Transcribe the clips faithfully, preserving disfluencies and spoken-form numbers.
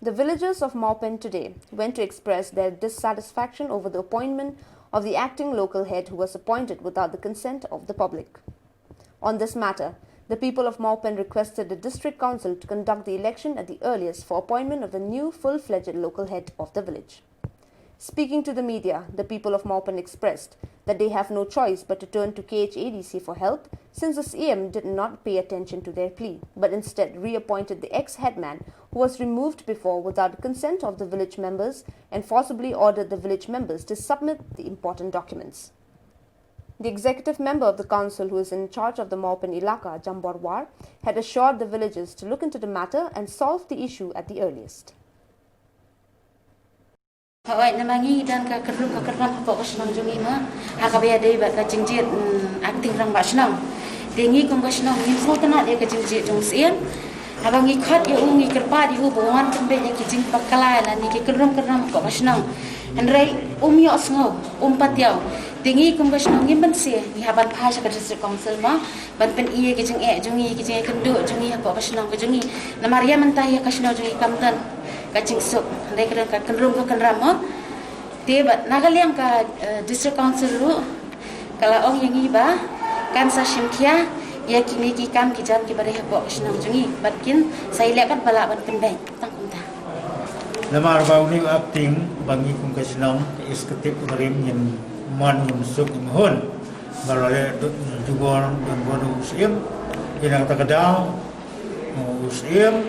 The villagers of Mawpen today went to express their dissatisfaction over the appointment of the acting local head who was appointed without the consent of the public. On this matter, the people of Mawpen requested the district council to conduct the election at the earliest for appointment of a new full-fledged local head of the village. Speaking to the media, the people of Mawpen expressed that they have no choice but to turn to K H A D C for help, since the C M did not pay attention to their plea, but instead reappointed the ex-headman who was removed before without the consent of the village members and forcibly ordered the village members to submit the important documents. The executive member of the council who is in charge of the Mawpen Elaka, Jambor War, had assured the villagers to look into the matter and solve the issue at the earliest. Hooid, namar ngi don ka kyrpang ka kyrpang hapoh ka shnong jong ngi ma. Ha kaba ïadei bad ka jingjied, mm, acting rangbah shnong. Te ngi kum ka shnong ngim sngewtynnat ïa ka jingjied jong u Syiem. Haba ngi khot ïa u, ngi kyrpad ïa u ba un wan pynbeit ïa ki jingpakla lane ki kyrpang kyrpang hapoh ka shnong. Hynrei um ïohsngew, um patiaw. Te ngi kum ka shnong ngim banse, ngi hap ban phai sha ka district council ma. Ban pyni ïa ki jingeh jong ngi, ki jingeh kynduh jong ngi hapoh ka shnong ka jong ngi. Namar ïa mynta ïa ka shnong jong ngi kam don ka jingsuk. Hynrei ka don ka kynrum ka kynram mo. Te bad na ka liang ka, eh, district council ruh ka la ong ïa ngi ba kan sa shim khia ïa kine ki kam ki jam kiba dei hapoh ka shnong jong ngi. Bad kin sa ïaleh katba lah ban pynbeit. Tang kumta. Namar ba une u acting ba ngi kum ka shnong ka executive u barim ngin mon ngin suk ngin hun. Ba la leh duk jubor don bor u Syiem. Ïa na kata ka daw u Syiem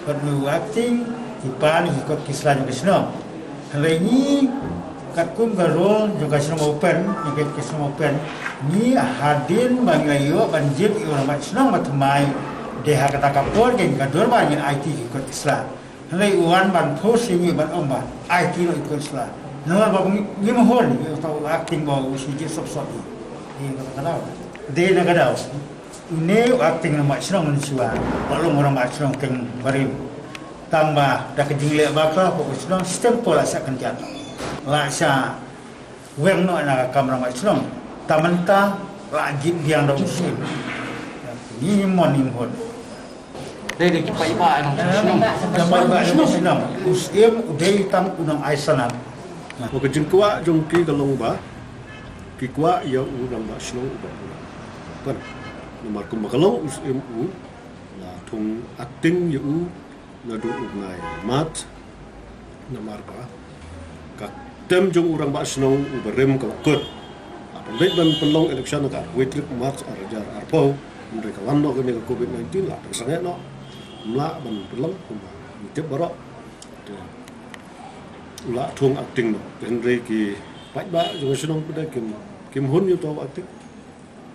bad une u acting ki pan ki kot ki sla jong ka shnong. Hynrei ngi katkum ka rule jong ka shnong Mawpen, jong ka shnong Mawpen, ngi hadien ba ngi la ïoh ban jied ïa u rangbah shnong ba thymmai, dei ha kata ka por kein ka dur ba ngin aiti ki kot ki sla. Hynrei u wan ban force ïa ngi ban ong ba aiti noh ïa ki kot ki sla. Namar ba ngi, ngim hun ïa uta u acting ba u shu jied sop sop ïa. Dei na ka daw. Dei na ka daw. Une u acting rangbah shnong mynshuwa, ba long rangbah shnong teng barim. Tang ba da ka jingleh bakla hapoh ka shnong, system to la shah kynjat. La shah weng noh na ka kam rangbah shnong. Te mynta la jied biang da u Syiem. Ngi mon ngim hun. Dei, dei ki paidbah rangbah shnong. Ki paidbah rangbah shnong. U Syiem u dei tang u nongai sanad. Ka jingkwah jong ki ka long ba ki kwah ïa u rangbah shnong uba pura. Pyn. Namar kumba ka long u Syiem u la thung acting ïa u naduh u bnai March. Namar ba ka term jong u rangbah shnong u barim ka la kut. La pynbeit ban pynlong election ha ka arphew wei tarik March ar hajar arphew. Hynrei ka wan noh kane ka covid nineteen la pynsangeh noh. Ym lah ban pynlong kumba ngi tip baroh. Te u la thung acting noh. Te hynrei ki paidbah jong ka shnong pat kim, kim hun ïa uta u acting.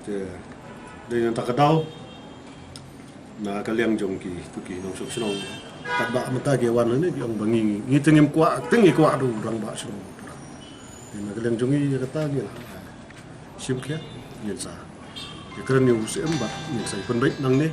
Te dei na kata ka daw na ka liang jong ki, tu ki nongshong shnong. Paidbah mynta ki wan hangne ki ong ba ngi, ngi te ngim kwah acting, ngi kwah da u rangbah shnong. Te na ka liang jong ngi ïa kata ngi la shim khia, ngin sa ïakren ïa u Syiem bad ngin sa ïa pynbeit nangne.